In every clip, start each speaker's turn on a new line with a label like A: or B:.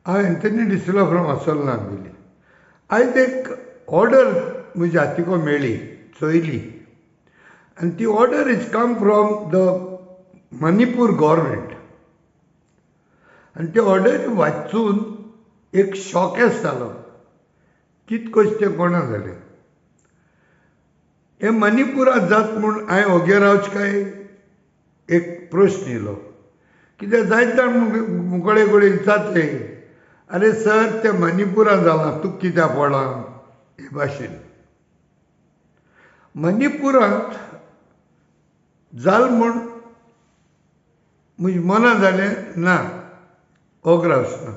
A: हांव Anthony D'Silva from Assolna आंबिली. आयज एक ऑर्डर म्हज्या हातीको मेळ्ळी, चोयली, आनी ती order is come from the Manipur government. आनी ती ऑर्डर वाचून एक शॉकेस जालो, कित कशें तें कोणा जालें. हें मणिपुरांत जात म्हूण हांवें ओगे रावचें काय एक प्रश्न येयलो. कित्याक जायते जाण मुकोळे कडेन विचारतले, आरे सर तें मणिपुरांत जालां, तुका कित्याक पडलां हे भाशेन. मणिपुरांत जाल म्हूण म्हज्या मनां जालें ना, ओग रावचें ना,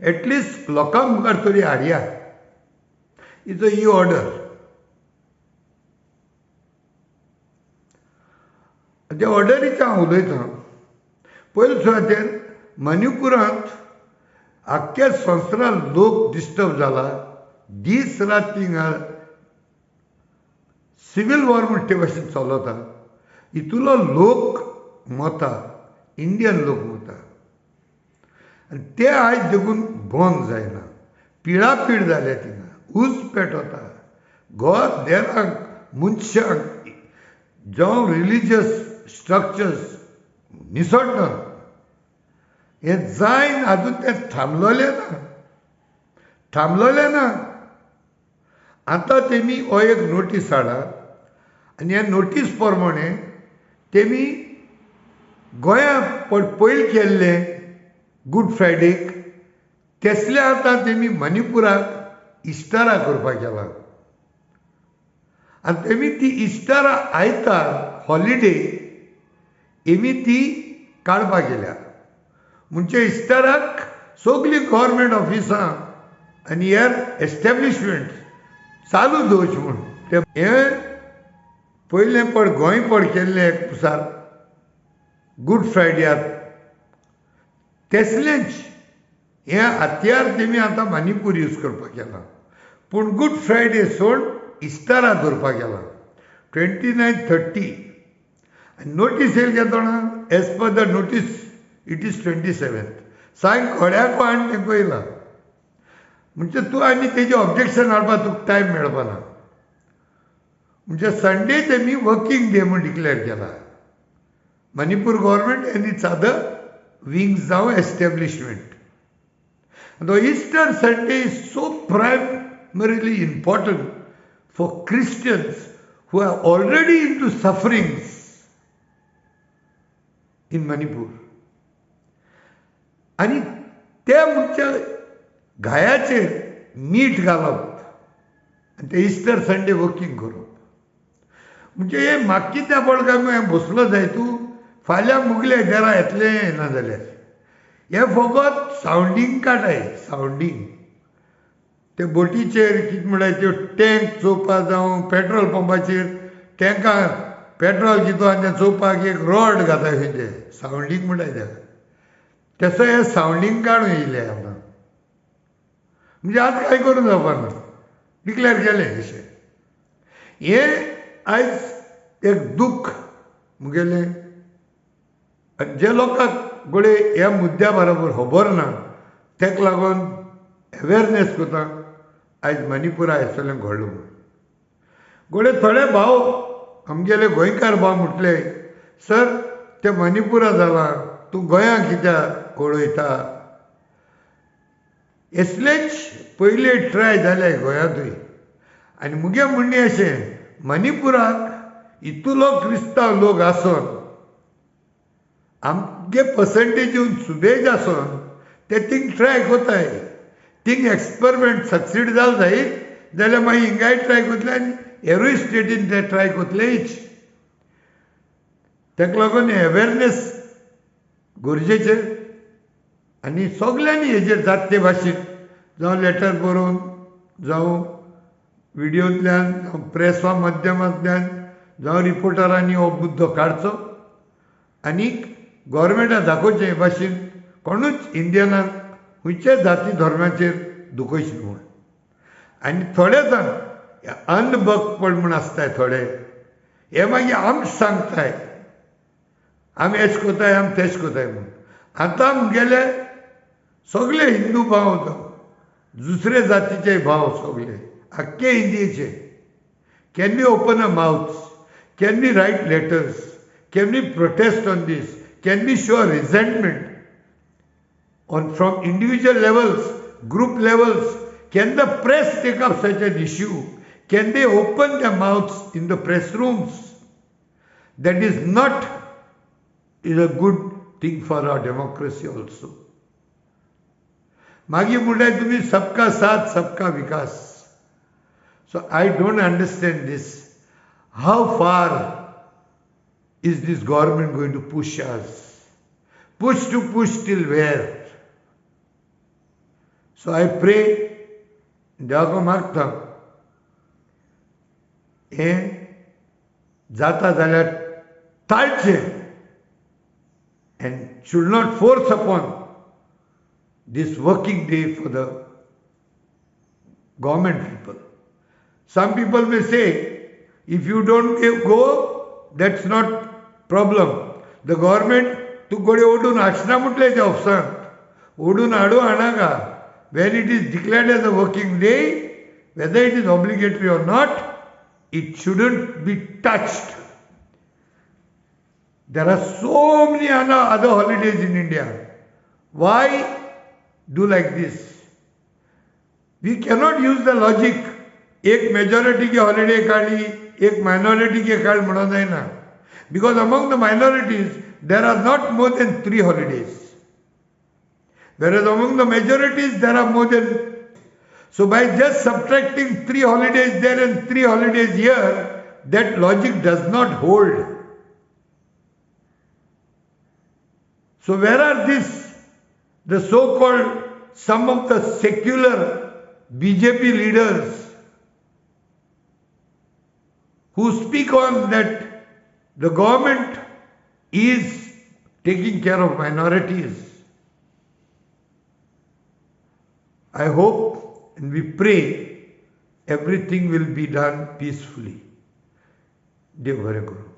A: एटलिस्ट लोकां मुखार तरी हाडया हिचो ही ऑर्डर. त्या ऑर्डरीचें हांव उलयतां. पयले सुवातेर मणिपुरांत आख्ख्या संवसारांत लोक डिस्टर्ब जाला, दीस रात थिंगा सिवील वॉर म्हणटे भाशेन चलता. हितूलो लोक मता, इंडियन लोक मता, आनी ते आयज देखून बंद जायना, पिळापीळ जाल्या थिंगा, ऊस पेटवता, घर देरांक मनशांक जावं रिलिजियस स्ट्रक्चर्स निसडटा. हें जायन आजून तें थांबलोलें ना, थांबलोलें ना. आतां तेमी हो एक नोटीस हाडा आनी ह्या नोटीस प्रमाणे तेमी गोंया पयलीं केल्लें गूड फ्रायडेक तेसले आतां तेमी मणिपुराक इस्टरा करपाक गेला. आनी तेमी ती इस्टरा आयतार हॉलिडे तेमी ती काडपाक गेल्या. म्हणजे इस्टराक सगळीं गव्हर्मेंट ऑफिसां आनी हेर एस्टेब्लिशमेंट चालू दवरचें म्हूण. ते हें पयलें पड गोंय पड केल्लें एक पुसार गूड फ्रायड्याक तेसलेंच हें हत्यार तेमी आतां मणिपूर यूज करपाक गेला. पूण गूड फ्रायडे सोड इस्टरा दवरपाक गेला 29, 30. आनी नोटीस येयली काय तोणा, as per the notice it is 27. सांग घोड्याक हाडून तें पयलां म्हणजे तूं आनी तेजें ऑब्जेक्शन हाडपाक तुका टायम मेळपाना. म्हणजे संडे तेमी वर्किंग डे म्हूण डिक्लेअर केला मणिपूर गव्हर्मेंट आनी it's other wings जावं establishment. The Easter Sunday is so primarily important for Christians who are already into sufferings in Manipur. आनी ते म्हणच्या घायाचेर मीठ घालप आनी ते इस्टर संडे वर्किंग करप. म्हणजे हें म्हाका कित्याक पडलें काय हें बसलो जाय तूं फाल्यां मुगले देरा येतलें ना जाल्यार हें फकत सावंडींग काडाय, सावंडींग ते बोटीचेर कितें म्हणल्यार त्यो टँक चोवपाक जावं पेट्रोल पंपाचेर टँकाक पेट्रोल कितें आनी तें चोवपाक एक रॉड घाता खंय तें सावंडींग म्हणटाय तेका. तसो हें सावंडींग काडून येयलें आतां. म्हणजे आतां कांय करूंक जावपाना, डिक्लेर केलें अशें. हें आयज एक दूख मुगेलें. आनी जे लोकांक घडये ह्या मुद्द्या बरोबर खबर ना तेका लागून अवेरनेस करता आयज मणिपुरा हें सगळें घडलां म्हूण. घडये थोडे भाव आमगेले गोंयकार भाव म्हटले, सर तें मणिपुरा जालां, तूं गोंया कित्याक वळयता. असलेच पयले ट्राय जाले गोंयांतूय. आनी मुगे म्हणणें अशें, मणिपुराक इतलो क्रिस्तांव लोक आसून आमगे पर्संटेज येवन सुबेज आसून ते थिंग ट्राय कोताय, थिंग एक्सपेरिमेंट सक्सीड जाल जाय जाल्यार मागीर हिंगाय ट्राय कोतले आनी हेरूय स्टेटीन ते ट्राय कोतलेच. तेका लागून अवेरनेस गरजेचें आनी सगल्यांनी हेजेर जात ते भाशेन जावं लेटर बरोवन जावं विडियोंतल्यान जावं प्रेसा माध्यमांतल्यान जावं रिपोर्टरांनी हो मुद्दो काडचो आनी गव्हर्मेंटाक दाखोवचें हे भाशेन कोणूच इंडियनाक खंयच्याय जाती धर्माचेर दुखयचें म्हूण. आनी थोडे जाण अनभक्तपण म्हूण आसताय थोडे, हे मागीर आमकां सांगताय आमी एश कोताय आमी तेश कोताय म्हूण. आतां मुगेले सगळे हिंदू भाव जावं दुसरे जातीचे भाव सगळे आख्खे इंडियेचे, can we open a mouth, can we write letters, can we protest on this, can we show resentment on from individual levels, group levels? Can the press take up such an issue? Can they open their mouths in the press rooms? That is not is a good thing for our democracy also. मागीर म्हणल्यार तुमी सबका साथ सबका विकास. So I don't understand this. How far is this government going to push us? Push to push till where? So I pray, देवाक मागता हें जाता जाल्यार टाळचें and should not force upon this working day for the government people. Some people may say, if you don't go, that's not problem. The government तूं घडये ओडून हाडना म्हटलें त्या ऑफिसांत, ओडून हाडूं हाडनाका. When it is declared as a working day, whether it is obligatory or not, it shouldn't be touched. There are so many other holidays in India. Why do like this? We cannot use the logic, एक majority की holiday काडली, एक minority की काड म्हणून जायना. Because among the minorities there are not more than 3 holidays, whereas among the majorities there are more than. So by just subtracting 3 holidays there and 3 holidays here, that logic does not hold. So where are this, the so-called some of the secular BJP leaders who speak on that the government is taking care of minorities? I hope and we pray everything will be done peacefully. Dev Bhare Guru.